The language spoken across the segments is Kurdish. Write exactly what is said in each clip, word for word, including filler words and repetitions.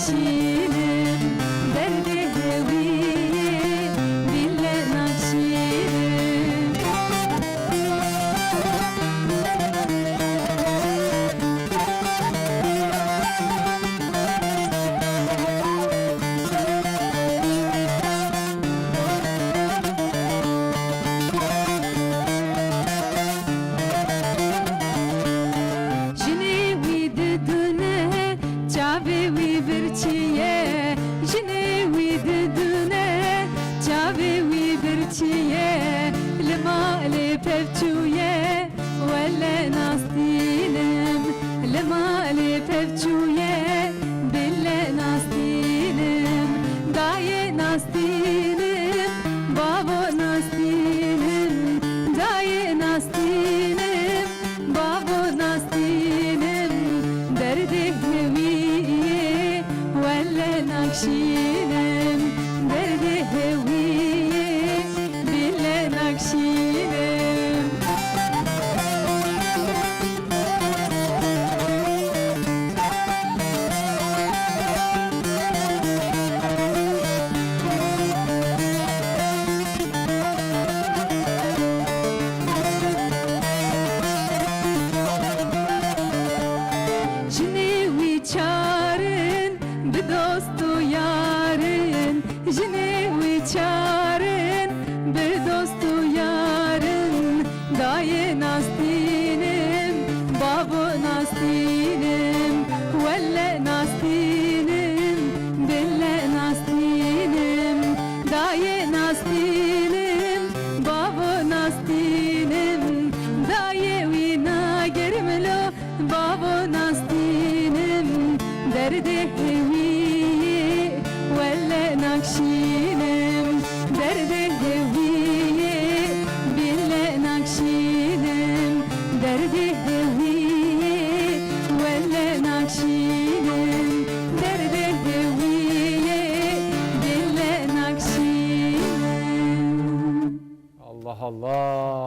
Şînim, derdê hewiyê bîle nakşînim. Jinê wî didûne, çavê wî birçî ye. Jinê wî didûne, çavê wî birçî ye. Li malê pevçû ye, wele nastînim. Li malê pevçû ye, bile nastînim. Dayê nastînim, bavo nastînim. Dayê nastînim, bavo nastînim, derdê hewiyê wele nakşînim, derdê hewiyê bile nakşînim. Jinê wî çar in, bi dost û yar in. Jinê wî çar in, bi dost û yar in. Dayê nastînim, bavo nastînim. Wele nastînim, bile nastînim. Dayê nastînim, bavo nastînim. Dayê wî nagerim lo, bavo nastînim. Derdê hewiyê wele nakşînim. Derdê hewiyê bile nakşînim. Derdê hewiyê wele nakşînim. Derdê hewiyê bile nakşînim. Allah Allah,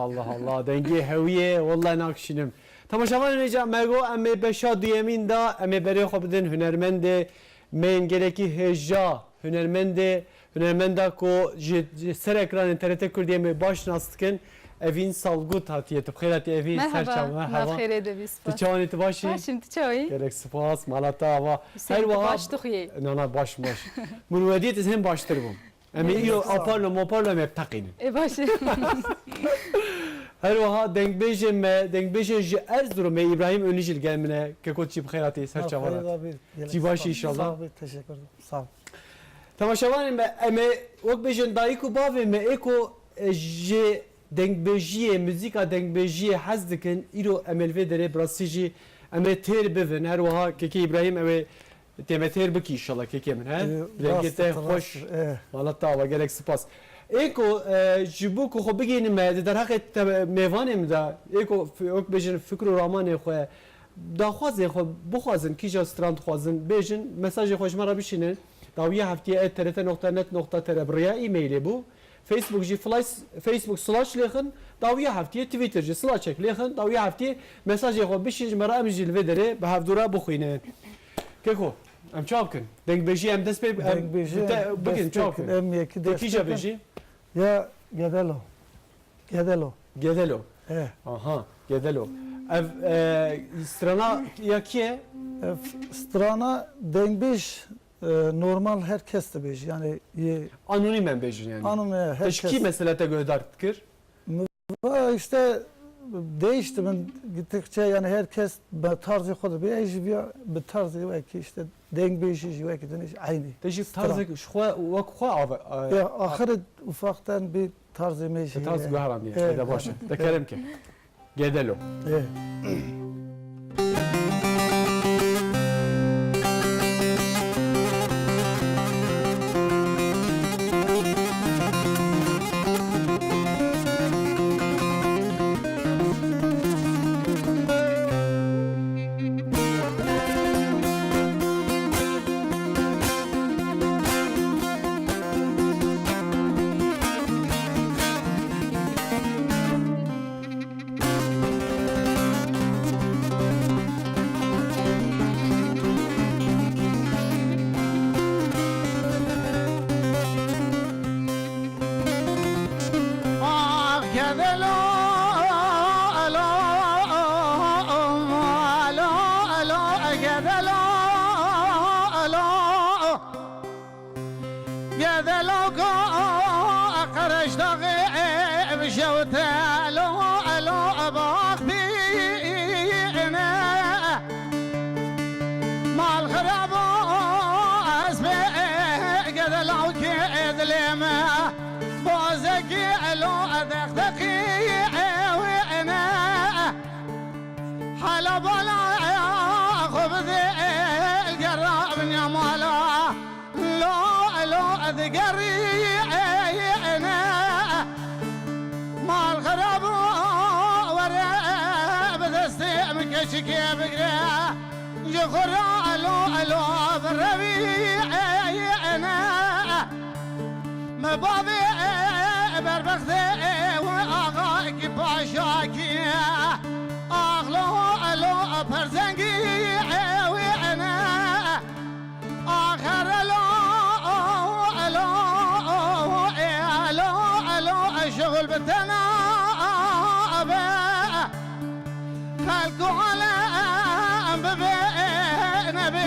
Allah Allah. Dengê hewiyê, wele nakşînim. Temaşevanên hêja, me got em ê beşa duyemîn de em ê berê xwe bidin hunermendê me yên gelekî hêja, hunermendê, hunermenda ku ji, ji ser ekranên T R T Kurdî em ê baş nas dikin. Evîn Salgut hatiye. Tu bi xêr hatî Evîn, ser çav. Merhaba, merhaba. Nav xêrê de bî, spas. Tu çawanî, tu baş î? Baş im, tu çawa yî? Gelek spas, mala te ava. Hüseyin, tu baş dixuyê? Na, na, baş, baş. Min wedî tu hîn baştir bûm. Em ê îro aparlo moparlo em ê teqînin. Ê, baş e. Her wiha dengbêjê me, dengbêjê ji Erzurumê, Îbrahîm Önî jî li gel min e. Keko, tu jî bi xêr hatî, ser çavan hatî. Tu jî baş î înşallah. Sağ ol, teşekkür ederim. Sağ ol. Temaşevanên me, em ê wek bêjin dayik û bavê me ê ku, e, ji dengbêjiyê, muzîka dengbêjiyê hez dikin, îro em ê li vê derê bi rastî jî em ê têr bibin. Her wiha kekê Îbrahîm ew ê Tê me têr bikî înşallah kekê min, he? Ee, dengê te xweş. Ee. Mala te ava, gelek spas. Ê ku, e, ji bo ku xwe bigihînim me, di derheqê te mêvanê min de, ê ku f-, wek bêjin fikr û ramanê xwe, daxwazê xwe bixwazin, kîja stran dixwazin, bêjin, mesajê xwe ji me re bişînin. Dawiya heftiyê et T R T nokta net nokta T R bi rêya e-mailê bû. Facebook jî flash, Facebook slash lêxin, dawiya heftiyê Twitter jî slashek lêxin, dawiya heftiyê mesajê xwe bişîn ji me re, em jî li vê derê bi hevdû re bixwînin. Keko, em çawa bikin? Dengbêjiyê em dest pê, em bi te bikin, çawa bikin? Em yekî dest pê bikin. Te kîja bêjî? Ya Gedelo. Gedelo. Gedelo. He. Aha, Gedelo. Ev, e, strana ya kî ye? Ev strana dengbêj, e, normal her kes dibêje. Yani, yê... Anonim em bêjin yani. Anonim, he, her kes. Te ji kî mesela te guhdar dikir? Va işte değişti, min gittikçe yani herkes bi tarzê xwe dibê, ez jî viya bi tarzê wekî işte dengbêjî jî wekî din jî eynî. Te jî tarzek ji xwe wek xwe ava, a, ya, axirê ufaktan bir tarzê me jî. Te tarz guherandiye. Evet. Te de baş e. Te kerem ke. Gedelo. Evet. Gedelo ku qereşdaxê bi şewte elo, elo bax bîne. Mal xirabo ez bê gedelo ke dilê me. Bozekî elo dexdeqî ewîne. Hala bala xwe bide el gera binya mala. Lo, lo, digerî ene. Mal xerab û were bi destê min keçikê bigre. Ji xwe re elo, elo, birevî ene. Me bavê berbextê û axa ki paşakî. Axlo, elo, perzengî ene. Axer elo, elo, ê elo, elo, şixul bi tena be. Xelk û alem bibe, nebe,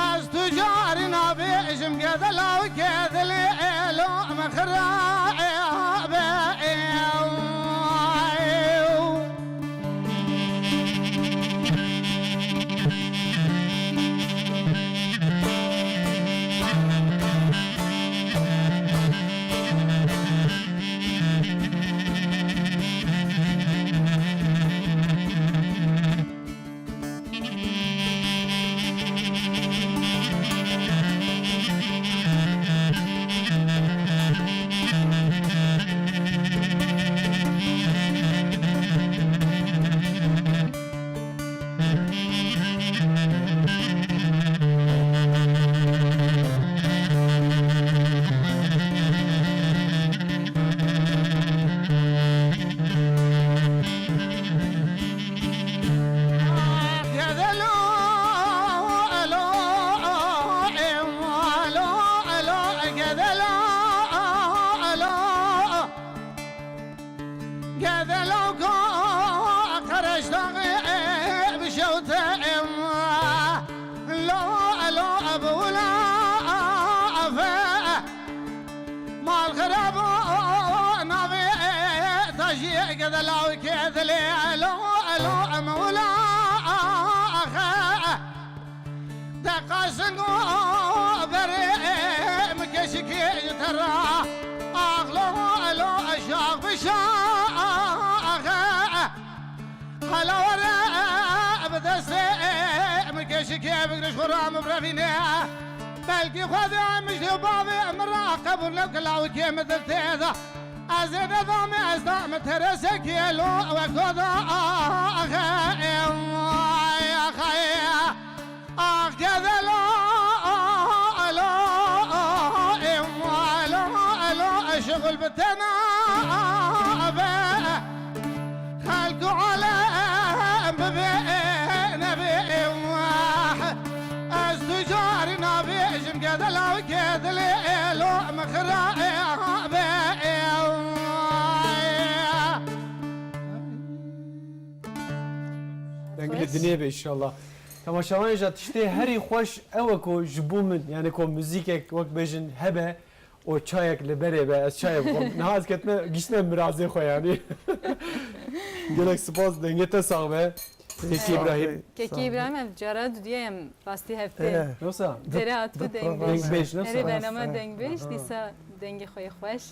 ez tu carî nabêjim gedela û gedilê elo, min xira be. Gedelo ku qereşdaxê bi şewte em. Lo, lo, bi wila afe. Mal xirab û navê tajiyê gedela û kedilê. Lo, lo, em wila axe. Deqasin û berê min keşikê ji te re. Axlo elo şax bi şaxe. Hela were bi destê min keşikê bigre ji xwe re min birevîne. Belkî Xwedê min ji bavê min re qebûl neke lawikê min dil tê de. Ez ê nedame ez da min teresekê lo wek xwe de axe. Axe. Ax gedelo, elo, elo, elo, şixul bi tena be. Xelk û alem bibe, nebe, ez tu carî nabêjim gedela û kedilê elo min xira be. Dengê dilê be inşallah. Temaşevanê ja tiştê herî xweş ew e ku ji bo min, yani ku muzîkek wek bêjin hebe û çayek li berê be, ez çayê bixwim. Niha ez ketime, giştime mirazê xwe yani. Gelek spas, dengê te sax be. Kekî Sağ ol. İbrahim. Kekî Sağ ol. İbrahim, ev cara dudiye em rastî heftê. Ee, Yoksa? Dere hat bi deng bêj. Deng bêj, nasıl? Erê bername deng bêj, dîsa dengê xwe yê xweş.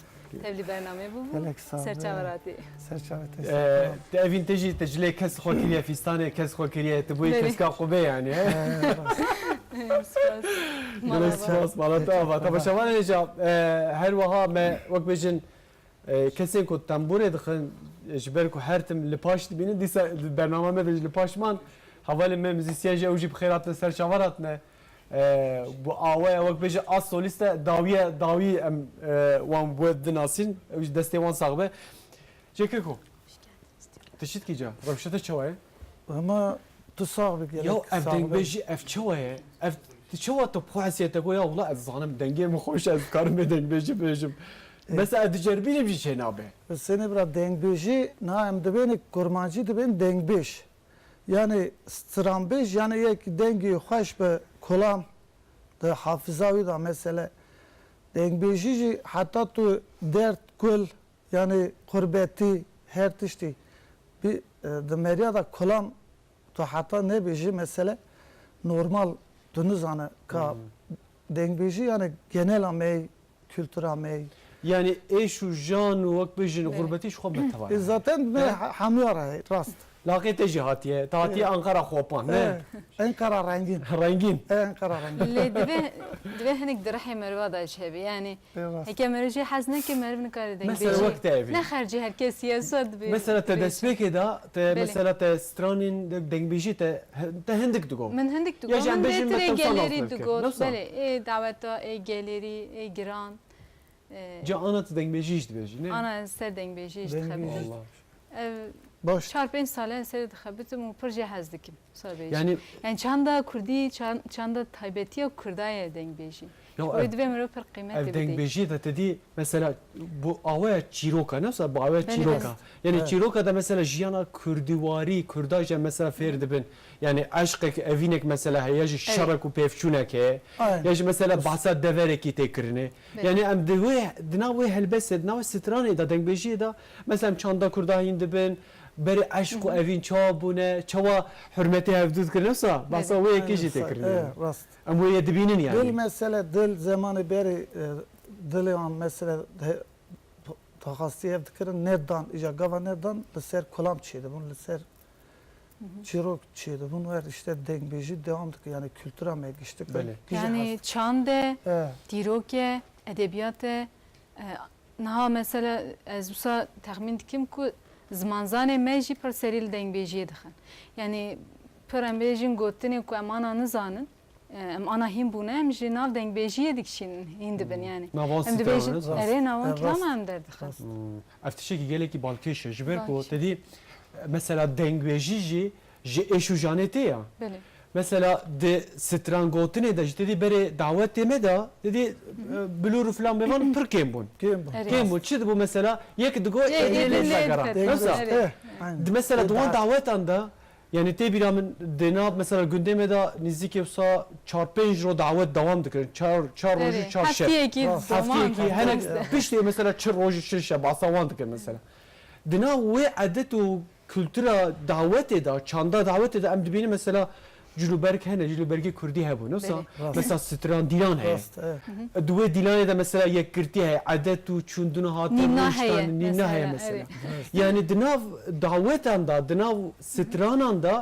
Tevlî bernameyê bûbû. Gelek sağ ol. Serçawe ratî. Serçawe te Ee, sağ ol. Te evîn te jî te cilê kes xwe kiriye, fîstanê kes xwe kiriye, tu bûyî Belê. Keska qubê yani, he? Ee, rast. Spas. Gelek spas, mala te ava. Temaşevanê ja, e, her wiha me wek bêjin, e, kesên ku tembûrê dixin, ji ber ku her tim li paş dibînin, dîsa bernama me de jî li paş man. Hevalên me muzîsyen jî ew jî bi xêr hatine, ser çavan hatine. E, bu awaya wek bêje a solîste dawiye, dawî em, e, wan bi we dinasîn, ew jî destê wan sax be. Cekirko, tu çi dikî ca? Rewşa te çawa ye? Hema tu sax bî, gelek Yaw, ev sax dengbêjî, ev çawa ye? Ev tu çawa tu bi xwe hesiyete ku ya wila ez zanim dengê min xweş, ez dikarim vê dengbêjî bêjim. E. Mesela ez diceribînim jî çênabe. Hüseyinê bira, dengbêjî, niha em dibêne kurmancî dibên dengbêj. Yani stranbêj, yani yek dengê xweş be, kolam, di hafiza wî de mesele. Dengbêjî jî heta tu derd, kul, yanî qurbetî, her tiştî. Bi, e, di meriya de kulam tu heta nebêjî mesele normal tu nizane ka Hmm. dengbêjî yanî genela me yî, kultura me yî. Yanî êş û jan û wek bêjin Belê. xurbetî ji xwe me tevare. E, zaten me He? ha-, hemiya re heye, rast. Laqê te jî hatiye. Te hatiye E. Ankara Xopan, ne? E, Ankara rengîn. Rengîn. E, Ankara rengîn. Lê divê, divê hinek di rihê meriva de jî hebe. Yanî E, rast. heke meriv jî hez neke meriv nikare deng Mesela bêjî. wek te evî. Ne xercî her kesî ye, sod bi. Mesela te destpêkê de, te Belê. mesela te stranên de dengbêjî te, te hindik digot. Min hindik digot. Ya jî em Min bêjin bêtir me ê tewsa nas gelerî dike. digot. Wisa? Belê, ê daweta, ê gelerî, ê giran. E, Ca ana tu dengbêjî jî dibêjî, ne? Ana ez ser dengbêjî jî Dengbêjî. dixebitim. Allah. Ev Baş. çar pênc sale ez serê dixebitim û pir jê hez dikim, wisa bêjî. Yani Yani çanda kurdî, çan-, çanda taybetiya kurda ye dengbêjî. Ya Wê ev, divê mirov pir qîmetê ev bidî. dengbêjî de te dî mesela bu awaya çîroka, ne? Mesela bu awaya Belê, çîroka. belê. Yani Evet. çîroka da mesela jiyana kurdiwarî, kurda jî mesela fêr dibin. Yani eşqek, evînek mesela heye, ya jî Evet. şerek û pevçûnek heye. Aynen. Ya jî mesela bahsa deverekî tê kirinê. Belê. Yani em di wê, di nav wê helbestê, di nav wê stranê de, dengbêjiyê de, mesela em çanda kurda hîn dibin, berê eşq û Hı hı. evîn çawa bûne, çawa hurmetê hevdû dikirin, wisa, bahsa Belê. wê yekê jî Aynen, tê kirin e, yani. rast. Em wê yê dibînin yani. Dil mesele, dil zemanê berê, e, dilê wan mesele he, taxastî hev dikirin, nedan, îca gava nedan, li ser kulam çêdibûn, li ser Hı hı. çîrok çêdibûn, wer işte dengbêjî devam dike, yani kultura me giştik. Belê. Gije Yani heft. çand e, E. dîrok e, edebiyat e, e, niha mesela ez wisa texmîn dikim ku zimanzanê me jî pir serî li dengbêjiyê dixin. Yani pir em bêjin gotinê ku em ana nizanin, e, em ana hîn bûne, em ji nav dengbêjiyê dikişînin, hîn dibin Hmm. yani. Nava Em sîte dibêjin, rast. erê nava Rast. kilama em derdixin. Rast. Hmm. Ev tiştekî gelekî balkêş e. Ji ber ku Balkêş. te dî, mesela dengbêjî jî ji êş û janê tê ya. Belê. Mesela di stran gotinê de jî te dî berê dawetê me de, te dî, e, bilûr û filan bêvan pir kêm bûn. Kêm bûn. Erê. Kêm bûn. Çi dibû mesela? Yek digo, Yek ê, ê, ê, lê ê, vegera. ê, Mesela, Erê. eh, aynen. di mesela Ê, di wan da- dawetan de, yani tê bîra min di nav mesela gundê me de nîzîkê wisa çar pênc ro dawet dewam dikirin. Çar, çar roj û Erê. çar şev. Heftiyekî Rast. zaman Heftiyekî da henek rast. piştê mesela çi roj û çi şev basa wan dikir mesela. Di nav wê edet û kultura dawetê de, çanda dawetê de em dibînin mesela cilûberg hene, cilûbergê kurdî hebû, ne wisa? Belê. Rast. Mesela stran dîlan heye. Rast, evet. Di wê dîlanê de mesela yekgirtî heye, edet û çûndin û hatin Nîna rûştan, heye, nîna heye mesela, mesela. evet. Yani di nav dawetan de, di nav stranan de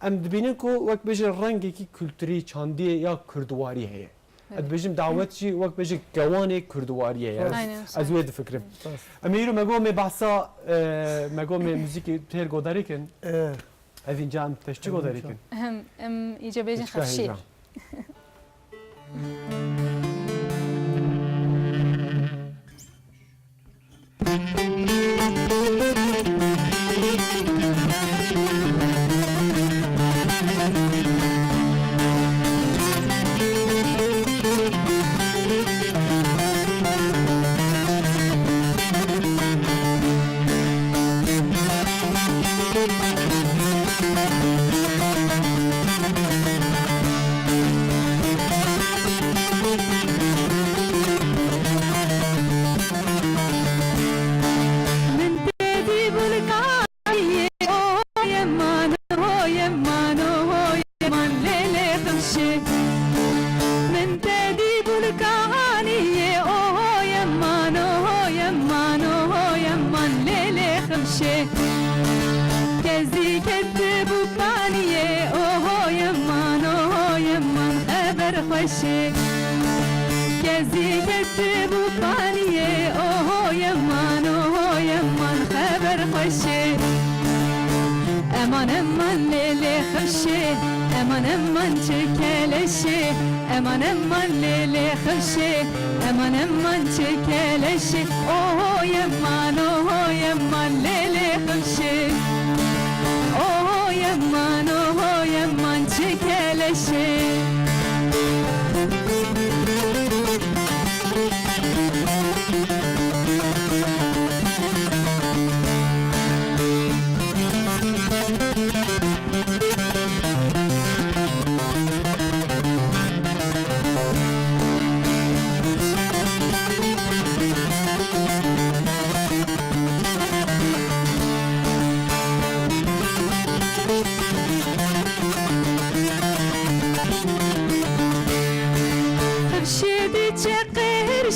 em dibînin ku wek bêjin rengekî kulturî, çandî ya kurdiwarî heye. Evet. Ez dibêjim dawet jî wek bêjin kewanê kurdiwariyê ye. Aynen. Ez wê difikirim. Evet. Em ê îro me got me behsa, e, me got me muzîkê têr godarî kin. Evet. Evîn ca em teşçi godarî kin. Hem, em îca bêjin Teşka xefşîr. hêja. Min tedî bulkaniyê, oye mano, oye mano, oye man lêlê ximşê. Min tedî bulkaniyê, oye mano, oye mano, oye man lêlê ximşê. Kezî ketibû paniyê, oho yeman, oho yeman, xeber xweş e. Kezî ketibû paniyê, oho yeman, oho yeman, xeber xweş e. Eman, eman, lê, lê xweş e. Eman, eman, çi keleş e. Eman, eman, lê, lê xweş e. Eman, eman, çi keleş e. Oho yeman, oho yeman, lê, lê xweş e. Oho yeman, oho yeman, çi keleş e.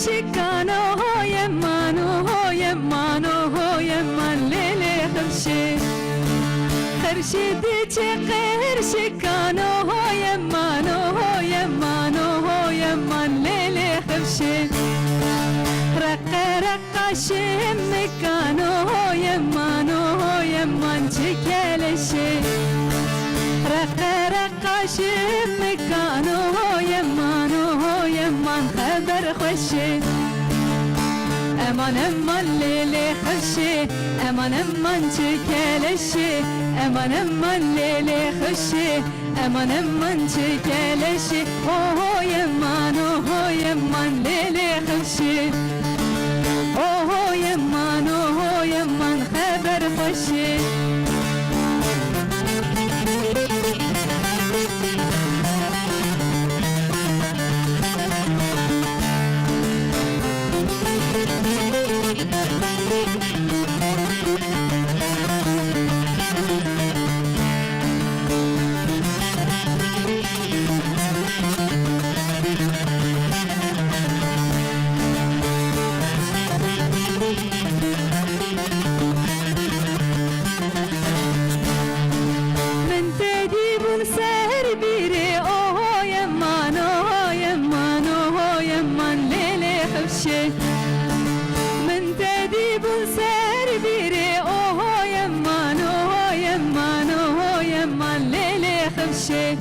Şikano hoye mano hoye mano hoye man lêlê xirşê. Xirşê diçe qirşikano hoye mano hoye mano hoye man lêlê xirşê. Reqe reqa şimikano hoye mano hoye man çi keleşê. Reqe reqa Qaşim mekano hoye mano hoye man xeber xweşê. Eman eman lêlê xweşê, eman eman çi keleşê. Eman eman lêlê xweşê, eman eman çi keleşê. Oho ye mano hoye man lêlê xweşê. Oho ye mano hoye man xeber xweşê. Min te dîbûn ser bîrê, oho ye man, oho ye man, oho ye man, lêlê xifşê. Min te dîbûn ser bîrê, oho ye man, oho ye man, oho ye man, lêlê xifşê.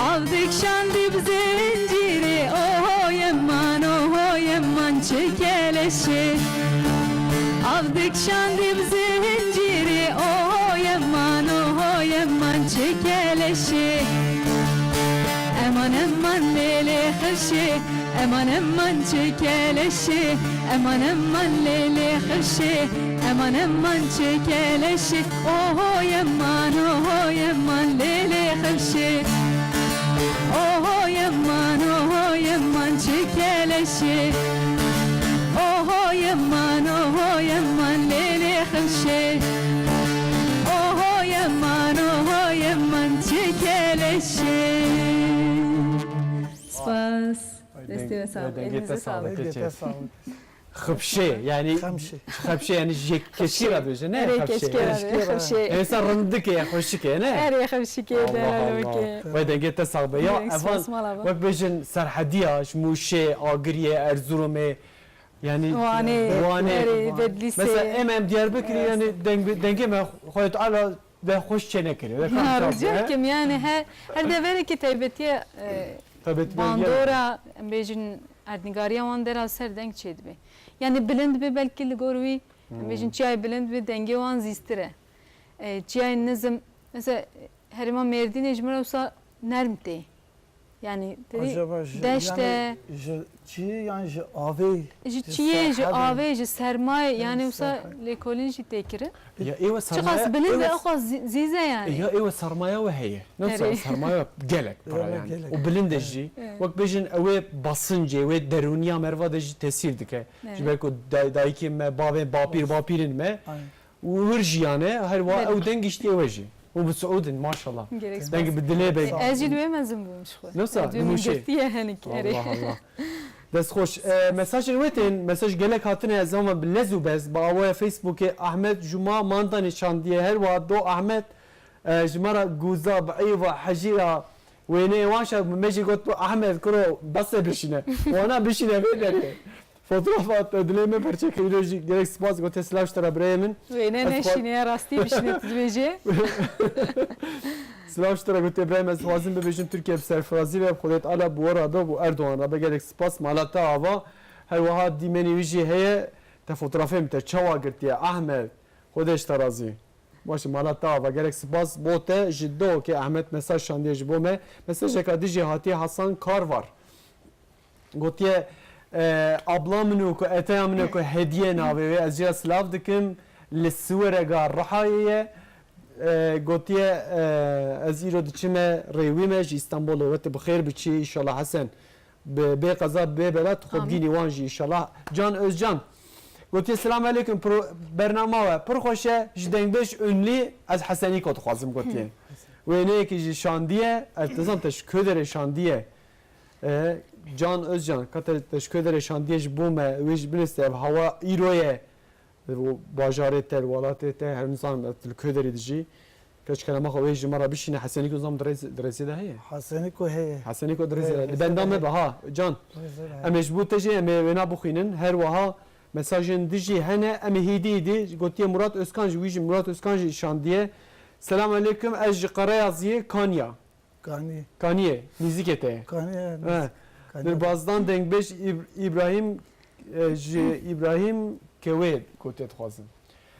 Av dikşandî bi zincîrê, oho ye man, oho ye man, çi keleşê. Av dikşandî bi zincîrê, oho ye man, oho ye man, çi keleşê. Eman eman lêlê xifşê, eman eman çi keleşê. Eman eman lêlê xifşê, eman eman çi keleşê. Oho ye man, oho ye man, lêlê xifşê. Oho ye man, oho ye man, çi keleşê. Oho ye man, oho ye man, lêlê xifşê. Oho ye man, oho ye man, çi keleşê. Spas. Ay, Destê deng-, we sax, ay, dengê elinize te sax, sax. Dengê te sax. Xibşê, yani Xemşê. Xebşê, yani ji kesî re bêje, ne? Erê, xebşê. Keşkê re bê, xibşê. Êsa rindikê, ya xweşikê, ne? Erê, xibşikê, Allah, delalokê. Allah. Vay, dengê te sax be. Ya, Gerek evan, spas, mala be. Wek bêjin Serhediya, ji Mûşê, Agiriyê, Erzurumê, yani Wanê, Wanê. Erê, Bedlîsê. Mesela, em, em Diyarbekirî, Evet. yani deng-, dengê me Xwedê Teala de xweş çênekiriye. De Ha, kam rica he? dikim, yani her, her deverekî taybetiye, e, Taybetiye bandora, em bêjin erdnîgariya wan dera ser deng çêdibe. Yani bilind be belkî li gor wî, em bêjin Hmm. çiyayê bilind be dengê wan zîstir e. E, çiyayê nizim, mesela herêma Mêrdînê ji min re wisa nerm tê. Yani, tedî Acaba ji, deşt yani e. ji çiyê yan ji avê, Ji ji çiyê, ji serhedê? avê, ji sermayê, Ji yani wisa serhedê. lêkolîn jî tê kirin. Ya, êwe Çiqas sermaya, bilind êwe e, s-, oqas zî-, zîz e yani. Ya, êwe sermaya we heye. Ne Erê. wisa sermaya gelek para Gelek, yani. gelek. Û bilind e jî. Evet. Wek bêjin, ew ê basincê, wê derûniya merva de jî tesîr dike. Evet. Ji ber ku day-, dayikê me, bavê, bapîr, bapîrên me, Aynen. û wir jiyane, her wa Belê. ew deng giştiye we jî. Û bi Siûd in, maşallah. Gerek Deng spas. bi dilê be. Sağ ol. Ez jî li wê mezin bûm ji xwe. Nasıl? Ez wê Nimûşê. min girtiye henik, erê. Allah Allah. Dest xweş. E, mesajên we tên, mesaj gelek hatine, ez ama bi lez û bez, bi awaya Facebookê, Ahmet Juma manda nîşandiye, her wa do Ahmet, e, ji me re guza, bi eyva, hejîra, wêneyê wan şer, me jî got, "Ahmet, kuro, bes e bişîne." Wana bişîne vê derê. Fotoğrafa te dilê me perçe kir, îro jî gelek spas, gote, "Silav ji te re birayê min." Wêne Ez xwe- neşîne, ya rastî bişîne tu dibêje. Silav ji te re, gote, "Birayê me, ez dixwazim bibêjim Tirkiye bi serfirazî ve, bi Xwedê Teala bi we re be, bi Erdogan re be, gelek spas, mala te ava." Her wiha dîmenê wî jî heye, te fotoğrafê min te çawa girtiye, Ahmet? Xwedê ji te razî. Baş e, mala te ava, gelek spas bo te ji do ke Ahmet mesaj şandiye ji bo me. Mesajeka dijî hatiye Hasan Karvar. Gotiye, e, abla min û ku eteya min e ku hediye navê wê, ez jê re silav dikim, li Siwerega Rihayê ye. E, gotiye, e, ez îro diçime rêwî me ji Îstanbulê, we tu bi xêr biçî, înşallah Hesen. Bi bê qeza, bê bela, tu xwe Amîn. bigînî wan jî, înşallah. Can Özcan. Gotiye, "Selam aleyküm, pro-, bernama we pir xweş e, ji dengbêj ünlî ez Hesenîko dixwazim," gotiye. Wêneyekî jî şandiye, ez dizam te ji ku derê şandiye. E, Can Özcan, ka te, te ji ku derê şandiye ji bo me, wê jî binivîse, ev hawa îro ye. Û bajarê te, welatê te, her nizanim, tu li ku derê dijî. Keç kerema xwe wê ji me re bişîne, Hesenîko zam di rêz-, di rêzê de heye. Hesenîko heye. Hesenîko di rêzê Heye, de. Di rêzê benda de me heye. be, ha, Can. Rêzê de heye. Em ê ji bo te jî em ê wêna bixwînin. Her wiha mesajên din jî hene. Em ê hêdî hêdî, gotiye Murat Özkan jî, wî jî Murat Özkan jî şandiye. Selamun Eleykum, ez ji Qereyaziyê, Kanya. Kaniyê. Kaniyê, nêzîkê te ye. Kaniyê, He. Kaniyê. Dirbazdan dengbêj Îb-, Îbrahîm, e, ji Îbrahîm Kewê gotiye dixwazin.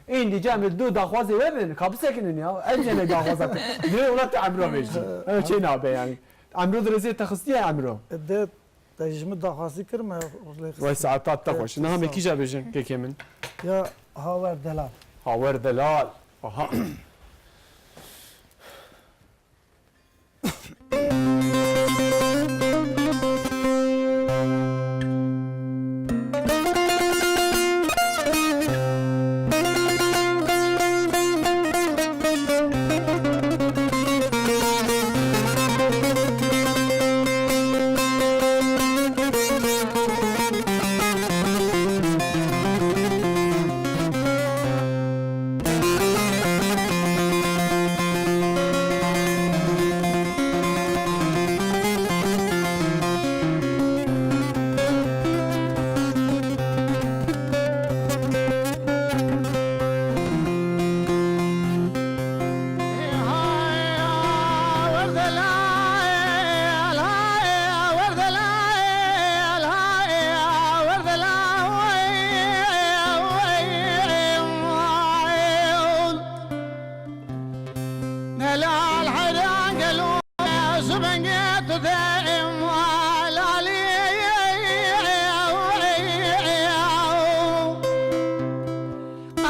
Ên dî cem du daxwazê we bin, ka bisekinin ya. Ev cene daxwaza te. Ne ola te Emro bêjî. Ev çê nabe yani. Emro di rêzê te xistiye Emro. E, de, te ji min daxwazî kir me, lê Vay xist-, saeta te xweş. Niha me kîja bêjin, kekê min. Ya, Hawer Delal. Hawer Delal. Aha. Delal heyran gelo, zibengê tu de lalî.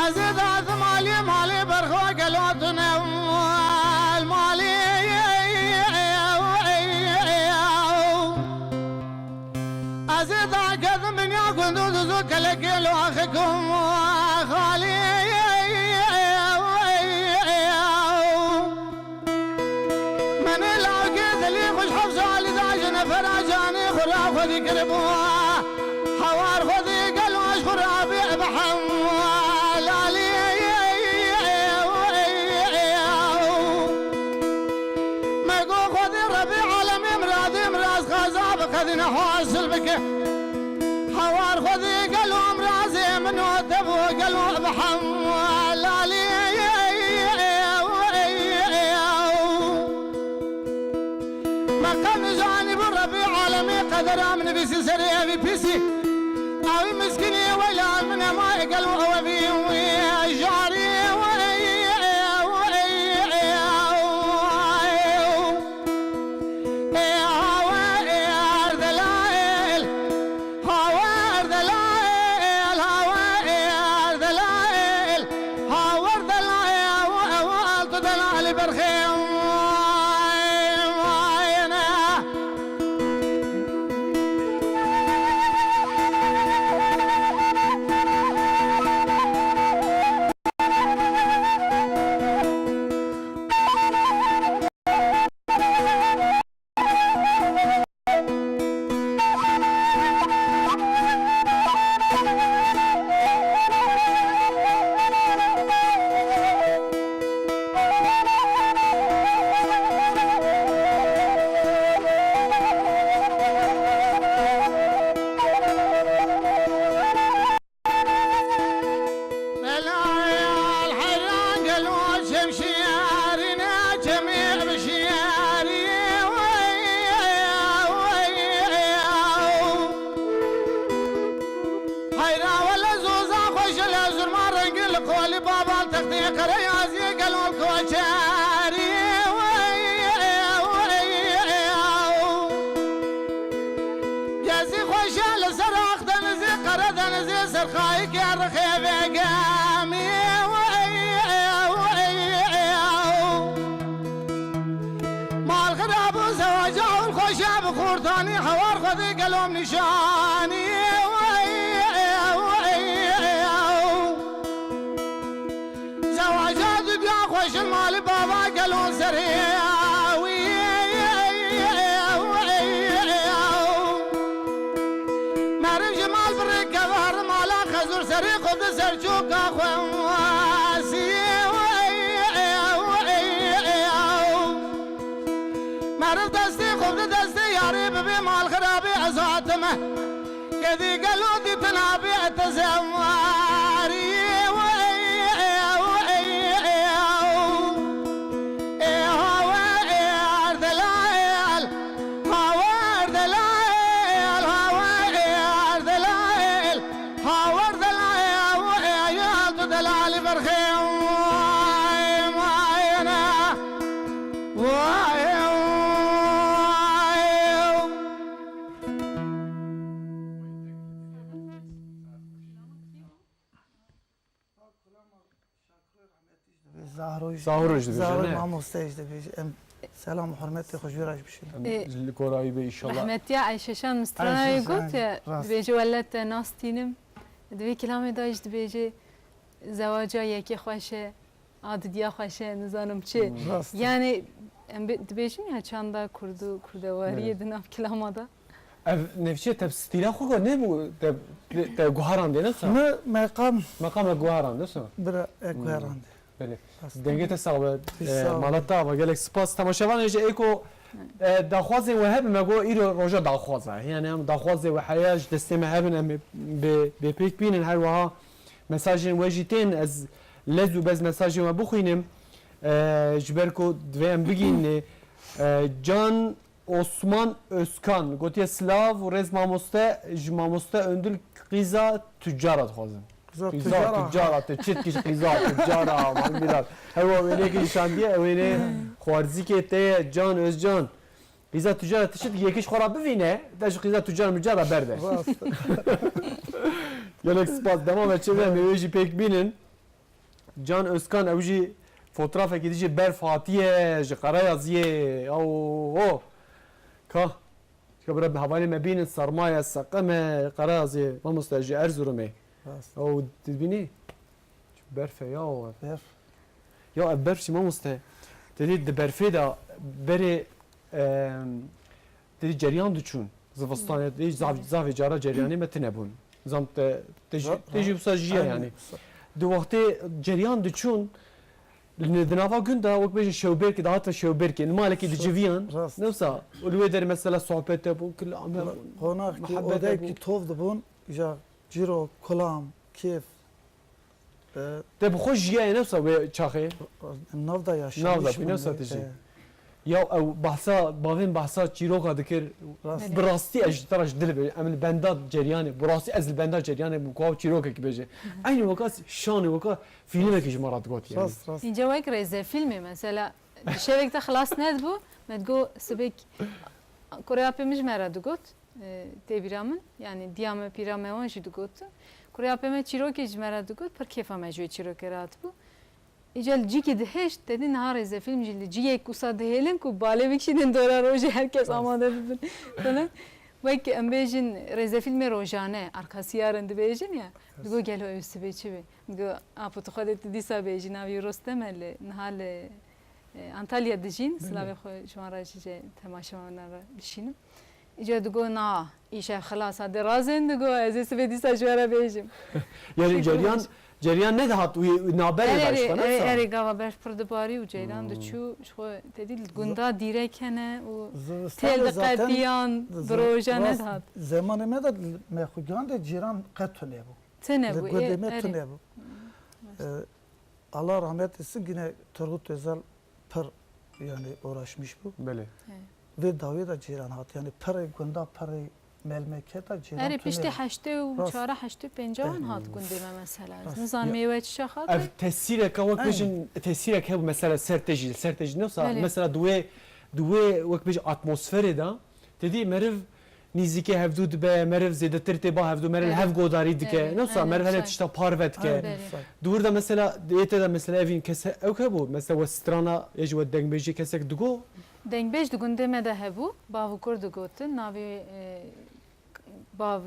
Ez ê dazim alî malî berxwe gelo tu ne malî. Ez ê dakedim dinya gund û duz û kelekê li axê ku xalî. Menê lawkê dilî xweş hefza li da ji nefera canê xwe ra xwedî kiribû. Hawar xwedî gelo ji xwe ra bê bi hemlalî. Me got Xwedê Rebî alemê miradê miraz xaza bi qedî ne hasil bike. Hawar Xwedê gelo mirazê min û te bû gelo bi hemlalî. Me qet nizanîbû Rebî alemê qedera min nivîsî serê evî pîsî. Ewî miskînî weyla min ema gelo ew evî wî jarî. Ê hawer delail, hawer delail, hawer delail, hawer delail, ew, ew, tu delal berxê. Delal heyran gelo çemşiyarî ne çemê bişiyarî. Heyra wele zoza xweş le zurma rengî li qolî baban textê qereyaziyê gelo koçerî. Gezî xweşe li ser Aqdenizê, Qeredenizê, ser xayikê rixê vê gemî. Mal xirab û zewaca û xweşe bi xurtanî, hewar Xwedê gelom nîşanî. Zewaca didiya xweşin mali bava gelo serê wî. Rê xwe di ser çoka xwe wazî. Meriv destê xwe di destê yarê bibe mal xirabê ez hatime. Kedî gelo dîtina bê te zewarî. Ê hawer ê erdelayel, hawer delayel, hawer ê erdelayel, hawer delayel, ê yel tu delalî berxê. Vay, vay, vay. Zahro jî Zahro jî dibêje, Zahro ne? Mamoste jî dibêje. Em selam û hurmetê xwe ji wî re jî bişînin. Em Ê, li gora wî be, înşallah. Rehmetiya Ayşe Şan Mistra Ayşe got Şan, ya, rast. Dibêje, "Welet te nas tînim." Divê kilamê de jî dibêje, "Zewaca yekê xweş e, a didiya xweş e, nizanim çi." Hmm. Rast. Yani, em bê-, dibêjin ya çanda Kurd û Kurdewariyê Evet. di nav kilama de. Ev nefçe te stîla xwe got, ne bû te, te, te guharandê, ne sa? Me meqam Meqam e guharandê, sa? Bira, e Hmm. guharandê. Belê. Aslında Dengê te sax be. Biz E, sağ olun. Mala te ava, gelek spas. Temaşevanê jî êko, e, daxwazên we hebe, me got îro roja daxwaza. Yani em daxwazê we heye, ji destê me hebin, em bê, bê pêk bînin her wiha. Mesajên we jî tên, ez lez û bez mesajên we bixwînim. E, ji ber ku divê em bigînê. E, Can Osman Özkan gotiye, "Silav û rêz mamoste, ji mamoste Öndül qîza tucara dixwazim." Qîza Qîza tucara. tucara, te çi dikî ji qîza tucara, man bîra. Hewa wêneyekî nîşandiye, ew wêne xwarzîkê te ye, Can Özcan. Qîza tucara, te çi dikî, yekî ji xwe re bivîne, te ji qîza tucar micara berde. Rast. Gelek spas, dema me çê be, em ê wê jî pêk bînin. Can Özkan, ew jî fotoğrafekî dijî berf hatiye ji Qerayaziyê. Aw, o. Ka. Ka bira hevalê me bînin, serma ye, seqim e, Qerayaziyê. Mamoste ji Erzurumê. Rast. Aw, tu dibînî? Berf e ya o. Berf. Ya ev berf jî mamoste. Te dî di berfê de berê, em, Tê ceryan diçûn. Zivistanê tê zaf-, zafê cara ceryanê me tine bûn. Zam te, te jî, Za-, te jî wisa jiye aynen. Yani. Di wextê ceryan diçûn, li, di nava gund de wek bêjin şewbêrkê, dihatin şewbêrkê, li malekî Şew-, diciviyan. Rast. Ne wisa, û li wê derê mesela sohbet hebû, kilame bûn, Qonaxkî, mihebete odeyekî bû. Tov dibûn, îja cîro, kulam, kêf, E, Te bi xwe jiyaye ne wisa wê çaxê? Em nav da yaşamış Nav da bû, ne bûn, wisa e, te jî. e. Ya ew behsa, bavên behsa çîroka dikir, Rast. bi rastî ez ji te re ji dil bêjim, em li benda ceryanê, bi rastî ez li benda ceryanê bûm, ku ew çîrokekî bêje. Eynî weka şanê, weka fîlmekî ji me re digot yani. Rast, rast. Înce wek rêzefîlmê mesela, şevek te xilas nedibû, me digot sibêk kurê apê min ji me re digot. E, tê bîra min, yanî diya me, pîra me wan jî digotin. Kurê apê me çîrokê ji me re digot, pir kêfa me ji wê çîrokê re hatibû. Îca li cîkî dihişt, te dî niha rêzefîlm jî li cîyek wisa dihêlin ku balê bikişînin dora rojê her kes Rast. amade bibin. Falan. Wek em bêjin rêzefîlmê rojane, Arkasiyarên dibêjin ya, Rast. digo gelo ew sibê çi be? Digo, apo tu xwedê tu dîsa bêjî, navê wî Rostem e, li, niha li E, Antalya dijîn, Belê. silavê xwe ji wan re jî, ji temaşevanê re bişînim. Îca digo, na, îşev xilas e, dê razên digo, ez ê sibê dîsa ji we re bêjim. Yani Şî ceryan, kurmaş. ceryan nedihat, wî, wî naberê Erê, daşxwe, ne erê, sa? erê, gava berf pir dibarî û ceyran Hmm. diçû, ji xwe te dî li gunda dîrek hene û Zivistan têl de zaten diqetiyan, di ziv-, roja rast, nedihat. zemanê me de me xwe gihandê cîran qet tune bû. Tune Li bû, gundê ê, me erê. tune bû. Hmm. E, Allah rahmet etsin, yine Turgut Özel pir, yani, uğraşmış bû. Belê. He. Vê dawiyê de cîran hat, yani, pirê gunda, pirê melmeketa cîran Erê, tune piştî bû. heştê û Rast. çar, heştê û pênc an hat gundê me mesela. Rast. Nizan Ya. mêwe çi şaxat Ev e? tesîreka wek Aynen. bêjin, tesîrek hebû mesela ser te jî, ser te jî ne wisa, Belê. mesela di wê, di wê wek bêjin atmosferê de, te dî meriv nîzîkê hevdû dibe, meriv zêdetir tê ba hevdû, meriv Erê. hev godarî dike. Erê, Ne wisa, aynen, meriv hene çay. tişta parve dike. Aynen. Belê. Di wir de mesela, di ê te de mesela evîn kes he-, ew hebû, mesela we strana ya ji we dengbêjê kesek digo? Dengbêj di gundê me de hebû, bav û kur digotin, navê, e, bav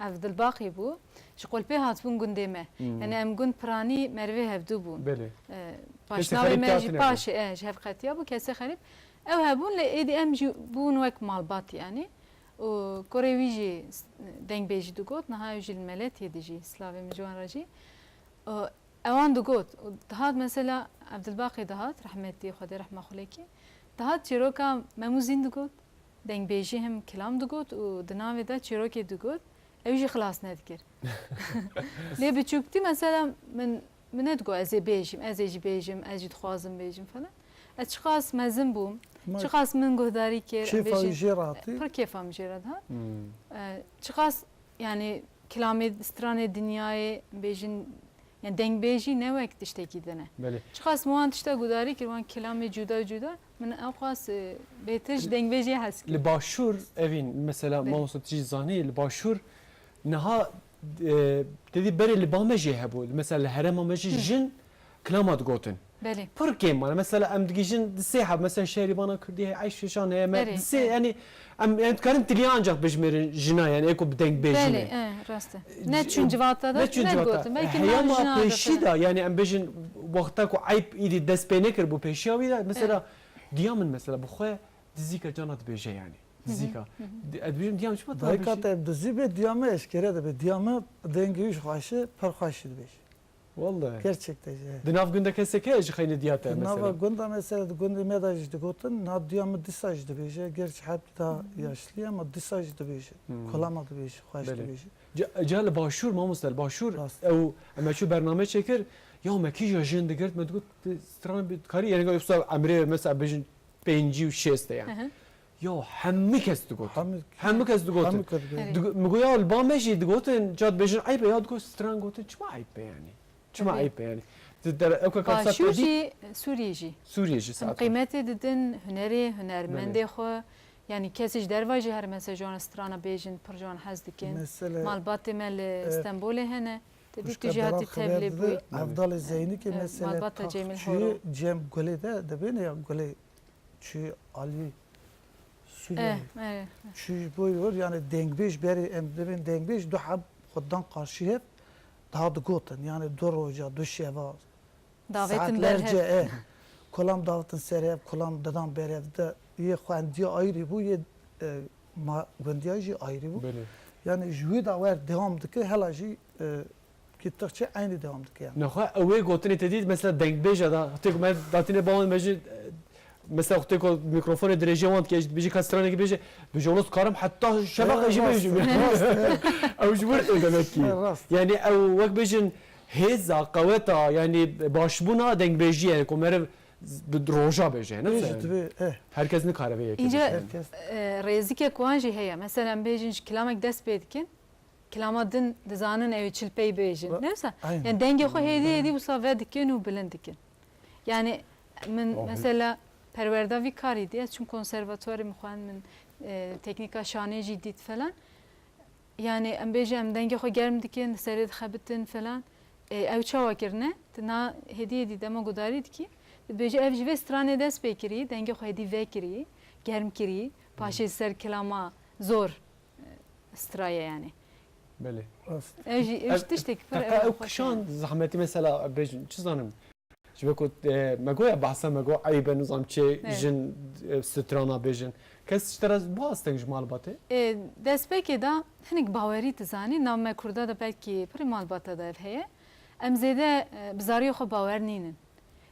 Evdilbaqî bû. Ji Qulpê hatibûn gundê me. Hmm. Yani em gund piranî merivê hevdû bûn. Belê. E, Kesê paşnavê xerîb me jî hatine paşê, e, ji hev qetiya bû, kesê xerîb. Ew hebûn, lê êdî em jî bûn wek malbat yani. û kurê wî jî s-, dengbêjî digot, niha ew jî li Meletiyê dijî, silavê min ji wan re jî. Û ewan digot, û dihat mesela Evdilbaqê dihat, rehmetî, Xwedê rehma xwe lê ke, dihat çîroka Mem û Zîn digot, dengbêjî hem kilam digot û di navê de çîrokê digot, ew jî xilas nedikir. Lê biçûktî mesela min, min nedigot ez ê bêjim, ez ê jî bêjim, ez jî dixwazim bêjim falan. Ez çiqas mezin bûm, Ma çiqas min guhdarî kir, em kêfa bêjin, wî jê re hatî? Pir kêfa min jê re dihat. Hmm. E, çiqas, yani, kilamê stranê dinyayê, bêjin, yani, dengbêjî ne wek tiştekî din e. Belê. Çiqas min wan tişta guhdarî kir, wan kilamê cuda cuda, min ewqas, e, bêtir ji dengbêjiyê hez kir. Li Başûr, Evîn, mesela, Belê. Mamoste tu jî zanî, li Başûr niha, e, te dî berê li ba me jî hebû. Mesela li herêma me jî Hı. jin kilama digotin. Belê. Pir kêm mane. Mesela em digihîjin di sê heb, mesela şerî bana Kurdî heye, Eyşeşan heye, me Erê, di sê, erê. yani, em, em dikarin tiliya ancak bijmêrin jina, yani, ê ku bi dengbêjî Belê, ne. e, rast e. Ne çûn civata de, ne çûn ne civata. gotin. Belkî Heyama nav jina de pêşî falan. de, yani, em bêjin, wexta ku eyb îdî dest pê nekir bû pêşiya wî de, mesela, Evet. diya min, mesela, bi xwe dizîka cana dibêje, yani. Hı hı, Dizîka. hı hı. Di-, ez dibêjim, diya min çima ta Dayika pêşî? te dizî bê, diya me eşkere dibe. Diya me dengê wî jî xweş e, pir xweş dibêje. Wallahî. Gerçekten jî. Di nav gunda kesek heye ji xeynî diya te Di nava mesela? gunda mesela, di gundê me de jî digotin, na diya min dîsa jî dibêje. Gerçi heb daha yaşlı ye ama dîsa jî dibêje. Hmm. Kolama dibêje, xweş Belê. dibêje. Ca, ca li Başûr, mamoste, li Başûr, Rast. ew, em çû bername çêkir, ya me kîja jin digirt, me digot, "Tu stran bi karî, yani, yoksa emrê mesela bêjin pêncî û şêst e yani." Hı hı. Ya hemî kes digot. Hemî, Hemî kes digotin. hemî kes digot. Evet. Digo-, mi got, "Ya li ba me jî digotin, ca dibêjin eyb e." Ya digot, "Stran gotin, çima eyb e yani? Çima Tabii. eyb e yani?" Di der-, ew ke Başûr kapsa jî, Sûriyê jî. Sûriyê jî Em saet qîmetê didin hunerê, hunermendê Belê. xwe. Yani kesê ji derva jî her mesela ji wan strana bêjin, pir ji wan hez dikin. Mesela, Malbatê me li e, Stenbolê hene. Te dî tu Xwişka jî hatî Delal xeber tevlê dide, bûyî. Evdalê Zeynî ki E, mesela malbata ta Cemîl çûyê Horo. Cem Gulê de dibêne ya Gulê çûyê alî Sûriyeyê. Eh, eh. Çûyê ji bo yor, yani dengbêj berê em dibên dengbêj du heb xwe dan qarşî hev daha digotin. Yani du roja, du şeva, Davetin saetlerce, berhev. eh. Kolam davetin ser hev, kolam didan ber hev de yê xwendiya ayrî bû, yê, e, ma-, gundiya jî ayrî bû. Belê. Yani ji wî da wer devam dike, hela jî, e, gittikçe eynî devam dike yani. Nexwe ew ê gotinê te dît, mesela dengbêja da, têk me datîne bawên me jî, e, mesela têk o mikrofonê dirêjê wan dike, ji dibêjî ka stranekî bêje, bêje, "Wilo karim heta şeveqê jî Rast, bêjim." rast, evet. Ew ji wir tê demek ki. Rast. Yani ew wek bêjin hêza, qeweta, yani başbûna dengbêjiyê, yani ku meriv bi roja bêje, ne Bêjî yani? Divê, eh. Herkes nikare vê yekê Înce, bêje. Herkes. e, rêzikek wan jî heye. Mesela em bêjin ji kilamek dest pê dikin, kilama din dizanin ew ê çil pey bêjin. Ba-, Ne wisa? aynen. Yani dengê xwe hêdî hêdî wisa vedikin û bilind dikin. Yani min Wahî. mesela perwerda vî karî dî, ez çûm konservatuarê min xwend, min, e, teknîka şanê jî dît falan. Yani em bêjin em dengê xwe germ dikin, serê dixebitin falan. E, ew çawa kirine? Tu na hêdî hêdî dema gudarî dikî. Dibêje ev ji vê stranê dest pê kirî, dengê xwe hêdî vekirî, germ kirî, paşê ser kilama zor, e, straye yani. Belê. Rast. Ev jî, ev jî Ev, tiştek pir heta ev ew xweş kişan yani. Zehmetî mesela bêjin, çi zanim? Ji bo ku, e, me goya behsa me got eyb e, nizam çê Evet. jin, e, strana bêjin. Kes ji te re bû asteng ji malbatê? E, destpêkê de hinek bawerî dizanî, nav me Kurda de belkî pirî malbata de ev heye. Em zêde, e, bi zariyê xwe bawer nînin.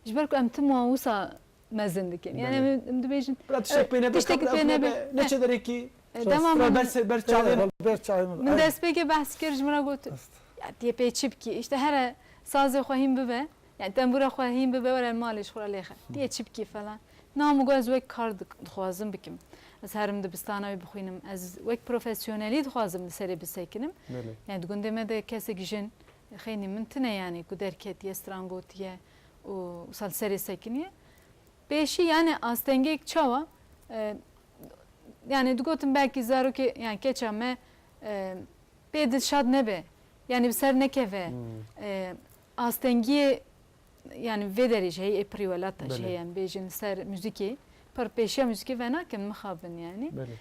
Ji ber ku em tim wan wisa mezin dikin. Yani Belê. em, em dibêjin, Bira tiştek e, pê nebe, tiştekî kabra pê nebe. nebe, ne Eh, çederekî, e, dema bira min ber se-, ber çavê. Ber çavê min. Min Ay. destpêkê behs kir, ji min re got, Rast. "Ya, tê pê çi bikî? İşte here sazê xwe hîn bibe, yani tembûra xwe hîn bibe, were malê ji xwe re lêxe. Tê çi bikî?" falan. Na min got, "Ez wek kar dik-, dixwazim bikim. Ez herim dibistana wê bixwînim. Ez wek profesyonelî dixwazim li serê bisekinim." Belê. Yani di gundê me de kesek jin, xeynî min tine yani ku derketiye, stran gotiye û wisa li serê sekiniye. Pêşî yani astengek çawa? E, yani digotin belkî zarokê, yani keça me, e, pê dilşad nebe. Yani bi ser nekeve. Hmm. E, astengiyê, yani vê derê jî heye, ê pirî welata jî Belê. heye, em bêjin ser muzîkê. Pir pêşiya muzîkê venakin, mixabin yani. Belê.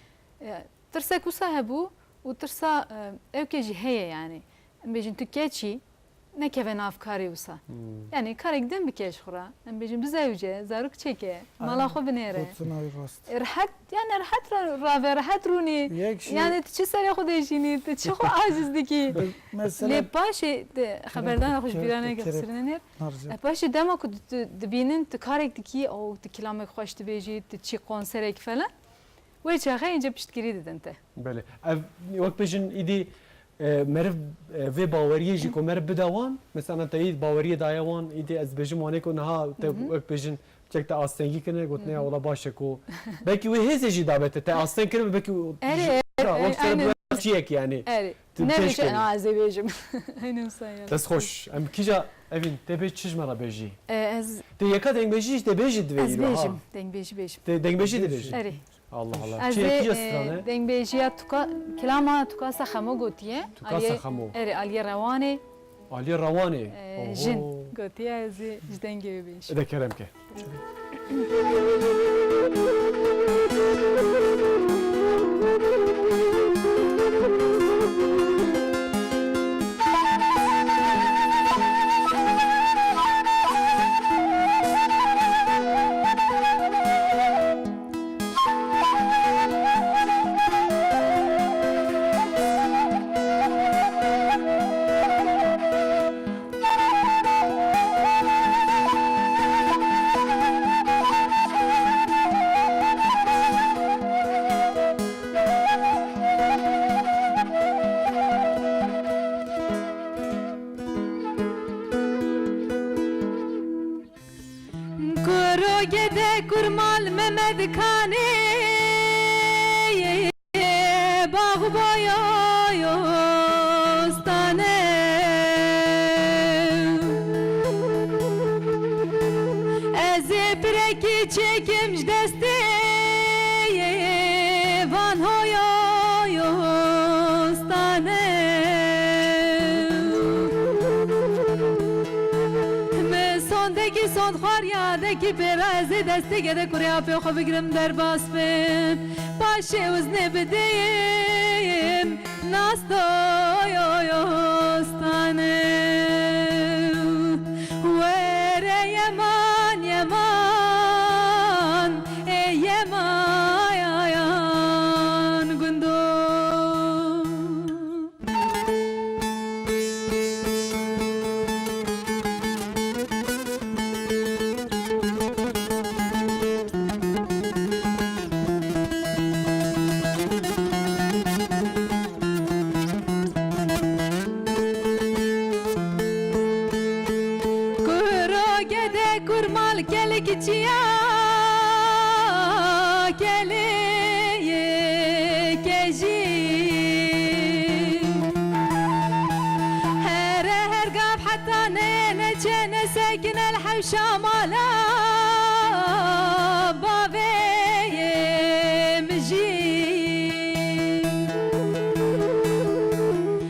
E, tirsek wisa hebû û tirsa, e, ewkê jî heye yani. Em bêjin tu keç î, nekeve nav karê wisa. Hmm. Yani karek din bike ji xwe re. Em bêjin bizewce, zarok çêke, mala Aynen. xwe binêre. Gotina wî rast. E, rehet, yani rehet ra-, rave, rehet rûnî. Yek jî Yani tu çi serê xwe dêjînî, tu çi xwe aciz dikî. Mesela Lê paşê de xeberdana xwe ji bîra neke, xisirine nêr. Narze. E, paşê dema ku tu, tu dibînin, tu karek dikî, û tu kilamek xweş dibêjî, tu çi konserek falan. Wê çaxê înce piştgirî didin te. Belê. Ev, wek bêjin, îdî, e, meriv, e, vê baweriyê jî ku meriv bide wan, mesela te îd baweriyê daye wan, îdî ez dibêjim wanê ku niha te Hı hı. wek bêjin çek te astengî kirine, gotinê ya Hı hı. wela baş e ku belkî wê hêzê jî dabe te, te asteng kiribî, belkî Erê, erê, wek sere aynen. bi çiyek yani. Erê. Tu Nebêje, têşkevî. na, ez ê bêjim. Aynen sen ya. Dest xweş. Em kîja evîn tê bê çi ji me re bêjî? E, ez Tê yeka dengbêjî jî tê bêjî divê Ez îro, ha. bêjim, dengbêjî bêjim. Tê dengbêjî dê bêjî. Erê. Allah Allah. Ez Çi yê, ê, kîja e, strane? dengbêjiya tuka-, kilama Tukasa Xemo gotiye. Tukasa Aliyê, Xemo. Erê, Aliyê Rewanê. Aliyê Rewanê. E, Oho. jin gotiye, ez ê ji dengê wê bêjim. Ede kerem ke. Kuro gede kurmal Mehmed Kanê, Baxbayo yostane. Ez ê pirekî çêkim ji destê van hoyo yostane. Min sondekî sond xwariya dekî pêra, ez ê destê gede kurê apê xwe bigirim derbas bim. Paşê wiznê bideyim, nas doyo yostane. Were yeman, yeman, ê yemayan gundo. Kuro gede kurmal kelik çiya, kelê kejî. Here her gav heta ne, neçe nesekin el hewşa mala bavê min jî.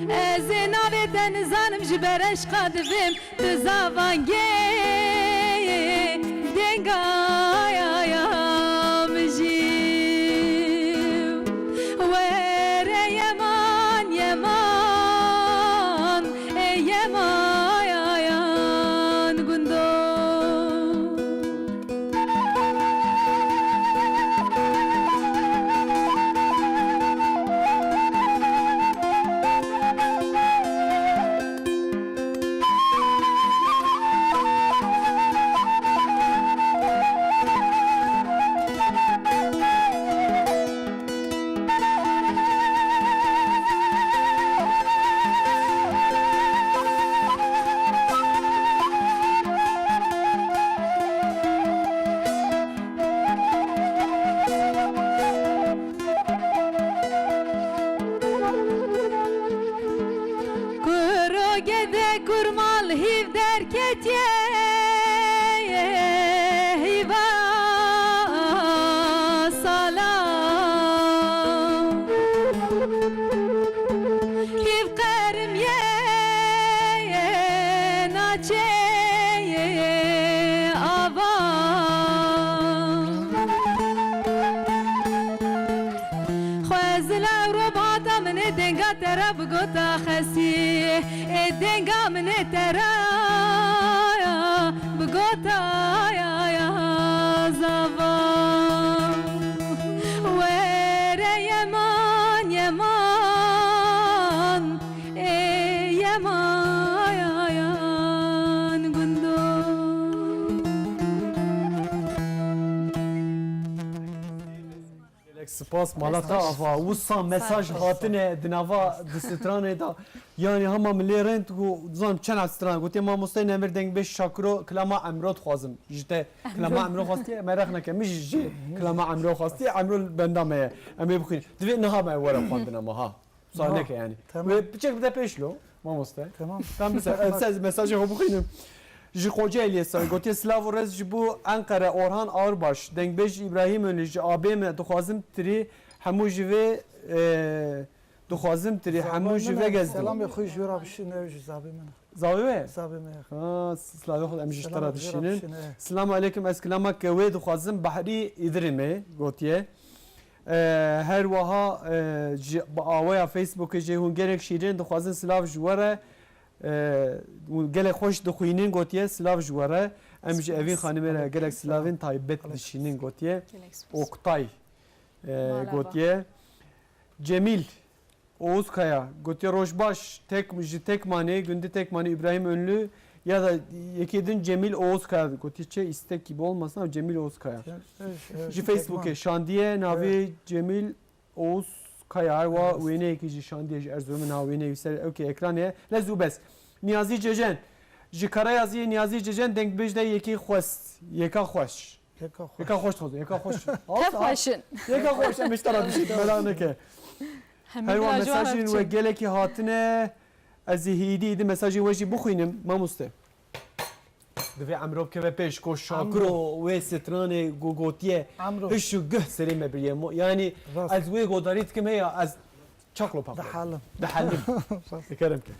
Ez ê navê te nizanim, ji ber eşqa divêm, tu zavangê dengaya min jî. Were yeman, yeman, ê yemayan gundo. Kuro gede kurmal hîv derketiye hîva sala. Hîv qerimiye naçeyê ava. Xwe zila ewro bata min Denga te re bi gota xesî, ê denga min ê te re ya, bi gota ya, ya zava. Were yeman, yeman, ê yemayan gundo. Gelek spas, mala te ava. Wisa mesaj hatine di nava di stranê de. Yani hema min lê rind ku, dizam çend stran. Gotiye, "Mamostey Nemir Dengbêj Şakiro, kilama Emro dixwazim." Ji te kilama Emro xwastiye, meraq neke. Min jî ji kilama Emro xwastiye, Emro li benda me ye. Em ê bixwînin. Divê niha me were xwendina me, ha. Wisa neke yani. Tamam. Wê piçek bide pêş lo, mamoste. Tamam. Tam mesela, ez mesajê xwe bixwînim. Ji Kocaeli'ye say. Gotiye, "Silav û rez ji bo Enqere, Orhan Ağırbaş, dengbêj Îbrahîm Önlü, ji abê me dixwazim tirî hemû ji vê, e, dixwazim tirî hemû ji vê gezdim." Selamê xwe ji wê re bişîne, ew ji zabê min e. Zavê wê? Zavê me ye. Ha, silavê xwe em ji te re dişînin. Silamu aleykum, ez kilama ke wê dixwazim Behrî Îdirimê gotiye. E, her wiha, e, ji, bi aweya Facebookê jî hûn gelek şîrin dixwazin silav ji we re. E, hûn gelek xweş dixwînin gotiye, silav ji we re. Em ji Evîn Xanimê re gelek silavên taybet dişînin gotiye. Oktay, e, gotiye. Cemîl Oğuzkaya gotiye, "Roj baş, tek, ji Tekmanê, gundî Tekmanê, Îbrahîm Önlü ya da yekê din Cemîl Oğuzkaya." Gotiye, "Çi istek gibi olmasın ama Cemîl Oğuzkaya." Ji Facebookê şandiye, navê Cemîl Oğuzkaya, her wa wêneyekî jî şandiye, ji Erzurumê niha wêneyê wî ser ewkê ekranê ye. Lez û bes. Niyazi Cecen, ji Karayaziyê Niyazi Cecen, dengbêj de yekê xwest, yeka xweş. Yeka xweş. Yeka xweş dixwazim, yeka xweş. Tev xweş in. Yeka xweş, em ji te re dişîn, mela neke. Her wa mesajên we gelekî hatine, ez ê hîdî hîdî mesajên we jî bixwînim, mamoste. Divê Emro bikeve pêş, ko Şakiro wê stranê ku gotiye, hiş û guh serê me biriye. Mo-, yani ez wê godarî dikim heya, ez çaqlo paqlo. Dihelim. Dihelim. Dikerem ke.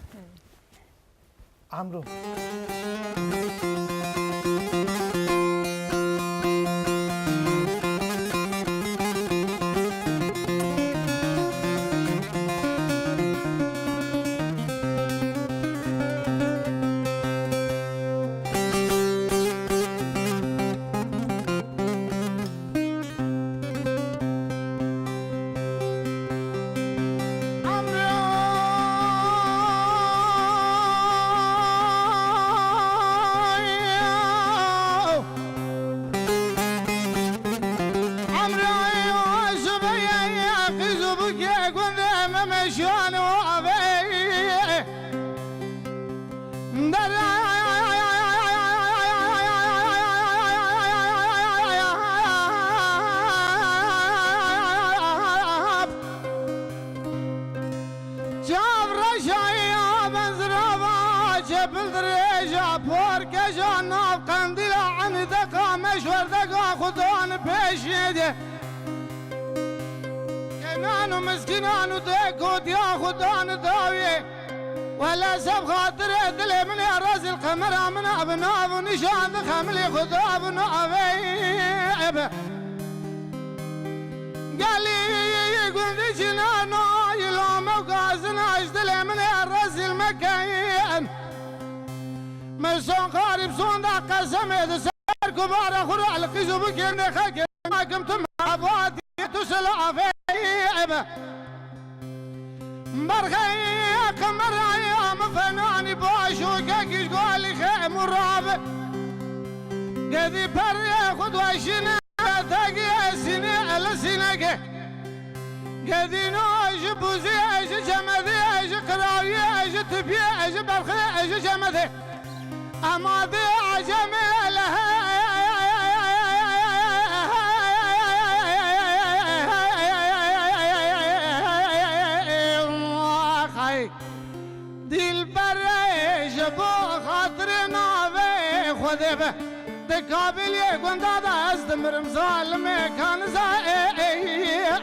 Emro. Çav reşaya benzirava çepil dirêja porkeja nav qendîla enî deqa meşwerdega xudan pêşê de. Kenan û miskinan û dê gotiya xudan dawiyê. Wele seb xatirê dilê min ê rezîl qemera min a bi nav û nîşan di xemilê xwe da bi navê ebe. Gelî gundî çînana îlame û gazina ji dilê min ê rezîl mekeyin. Min son xarîb son da qesemê di ser kubara xwe re li qîz û bikên dê xekê nakim tu me abatî tu silavê ebe. Berxeyê qemeraya min fenanî baş û kekî ji galî xem û rabe. Gedî perê xwe diweşîne, tegî sînê ele sîneke. Gedîno ji bûzê, ji cemedê, ji qirawiyê, ji tipiyê, ji berxê, ji cemedê. Emadê ecemê lehe. Dîlberê ji bo xatirê navê Xwedê be. Di kabilê gunda de ez dimirim, zalimê kaniza ê, ê, ê,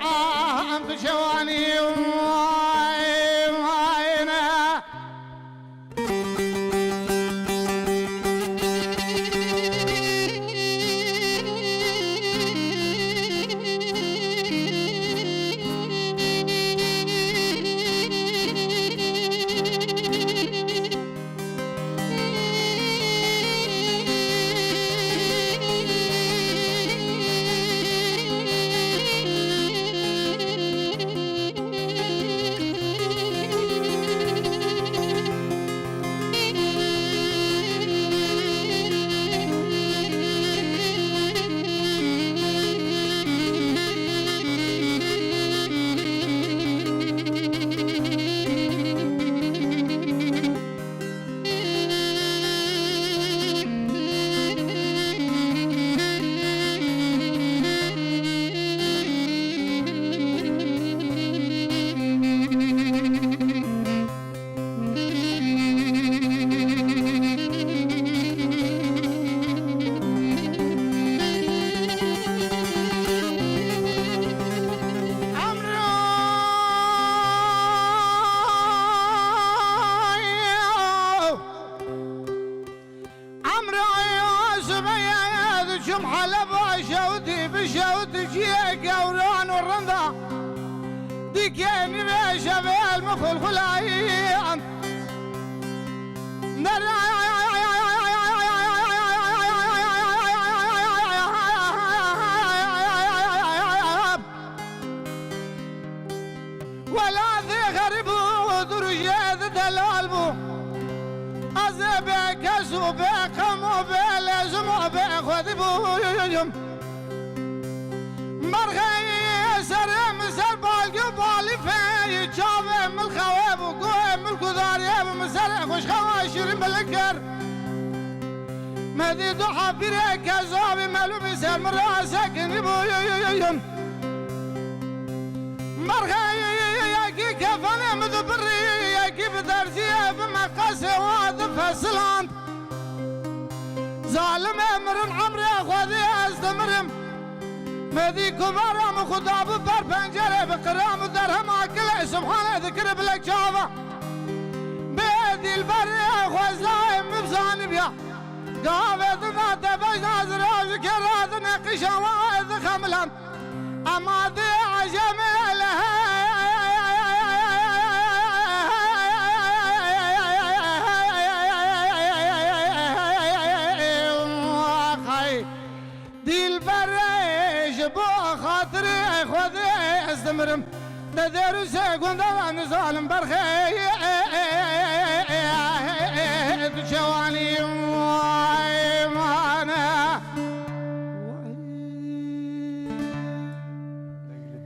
ah, em tu şewanî, vay, vay, ne. Şewtî bi şewtî ciyê gewran û rinda, dikê nivê şevêl min xulxulayan. Nera Welatê xerîb û dirûjê di delal bû. Ez ê bê kes û bê qewm û bê lêzim û bê xwedî bûyim. Merxeyê serê min ser balgê û balîfê, çavê min xewê bû, guhê min gudariyê bû, min serê xweşxewa şîrin bilik kir. Me dî du hepîrê kezabî melûmî ser min re sekinî bûyim. Merxeyekî kefenê min dibirî, yekî bi derziyê bi meqesê wa difesiland. Zalimê mirin emrê xwedî ez dimirim. Me dî kovara min xwe dabû ber pencerê bi qiram û derhema kilê subhanê dikiri bilek çava. Bê dîlberê xwezayê min bizanibiya. Gavê dina te bejna zira ji kê radine qîşa wa ez dixemilam. Ema dê ecemê lehe. Dîlberê ji bo xatirê Xwedê ez dimirim. Te dêrûsê gunda nizalim berxê tu çewanî mane.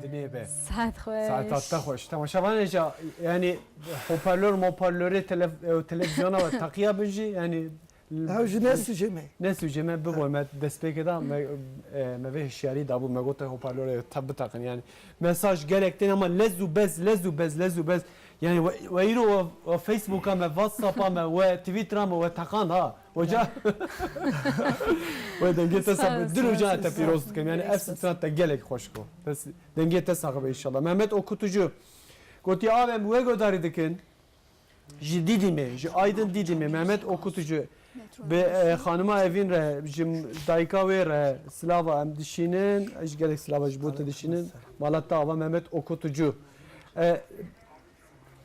Li dinê be. Saet xweş. Saeta te xweş. Temaşevanê ca, yani hoparlör moparlörê tele-, e, televizyona ve taqiya bin jî, yani Ew ji ne sûcê me. Ne sûcê me, bibo me destpêkê da, me, e, me vê hişyarî dabû, me gote hoparlorê te bitaqin. Yani mesaj gelek tên ama lez û bez, lez û bez, lez û bez. Yani we, we îro we, we Facebooka me, WhatsAppa me, we Twitter'a me, we teqand ha. Hoca. We dengê te Sağ ol, sax, du roja sağ ol, te sağ ol. Pîroz dikim. Yani ev stran te gelek xweş ko. Bes dengê te sax be inşallah. Mehmet Okutucu. Gotiye, avê em we godarî dikin. Ji Didimê, ji Aydın Didimê, Mehmet Okutucu, bi, e, xanima Evîn re, ji dayika wê re, silava em dişînin, ez gelek silava ji bo te dişînin, mala te ava Mehmet Okutucu. E,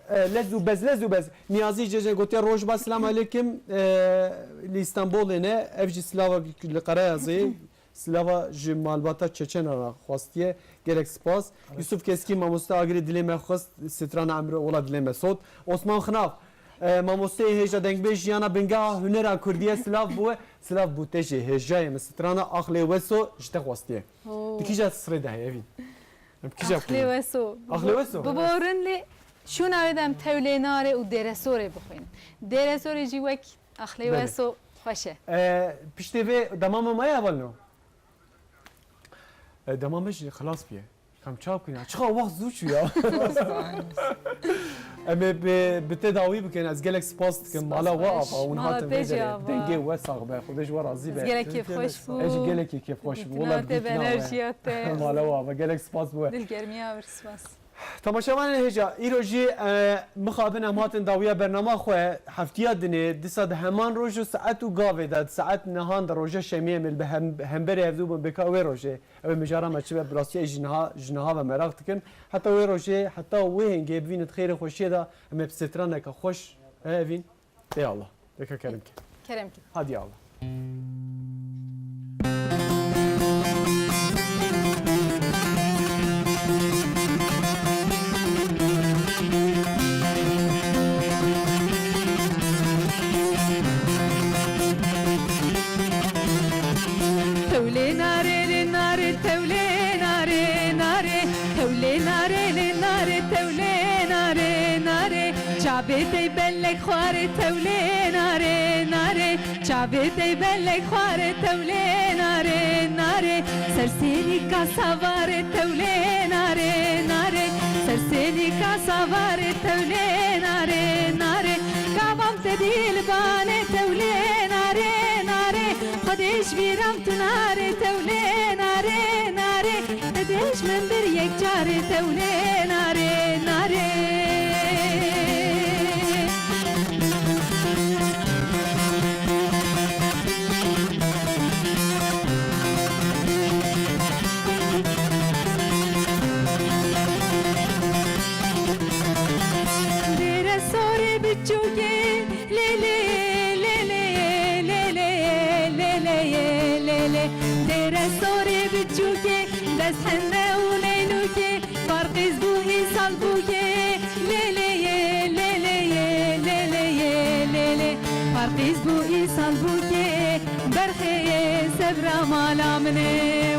e, lez û bez, lez û bez. Niyazî Cece gotiye, roj baş, selam aleyküm, e, li Îstanbulê ne, ev jî silava li Qerayazê. Silava ji malbata Çeçena re xwestiye. Gelek spas. Yusuf Keskî, mamoste Agirî dilê me xwest, strana Emre Ola dilê me sot. Osman Xinav, e, mamosteyê hêja dengbêj jiyana bingeha hunera Kurdiye silav bû. Silav bû te jî hêjayê min strana Axlê Weso ji te xwestiye. Oo. Di kîja sirê de heye Evîn? Em kîja Axlê Weso. Axlê Weso? Biborin lê şûna wê de em tewlê nare û deresorê bixwînin. Deresorê jî wek Axlê Belê. Weso xweş e. E, piştê vê dema me maye hevalno? E, dema me jî xilas bûye. Kam çap kirin ya? Çiqa wext zû çû ya. Em ê bi, bi te dawî bikin. Ez gelek spas dikim. Spas Mala we xweş. Ava, hûn Mala hatin te vê jî derê. Ava. Dengê we sax be. Xwedê ji we razî be. Ez gelek kêfxweş bû. Ez jî gelekî kêfxweş bûm. Wela bi dîtina we. Enerjiya te. Mala we ava. Gelek spas bû. Dilgermiya wir spas. Temaşevanên hêja, îro jî, e, mixabin em hatin dawiya bernama xwe, heftiya dinê, disa di heman roj û saet û gavê de, di saet nehan de roja şemiyê em ê li bi hem-, hemberê hevdû bin bika wê rojê. Ew ê mijara me çi be, bi rastî ez jî niha, ji niha ve meraq dikim. Heta wê rojê, heta wê hingê bivînin di xêrê xweşiyê de, em ê bi straneke xweş, e, Evîn. Ê Allah. Deka kerem ke. Kerem ke. Hadi ya Allah. Tewlê nare lê nare, tewlê nare nare, tewlê nare lê nare, tewlê nare nare. Çavê tey belek xware tewlê nare nare. Çavê tey belek xware tewlê nare nare. Sersênîka savare tewlê nare nare. Sersênîka savare tewlê nare nare. Gavam te dîlbane tewlê nare nare. Xwedê ji bîram tu nare tewlê nare nare. Te dêj min bir yek carê tewlê nare nare. Hende û neynûkê, Parqîz bû îsal bûkê, lê lê yê, lê lê yê, lê lê yê, lê lê. Parqîz bû îsal bûkê, berxê yê sebra mala min ê.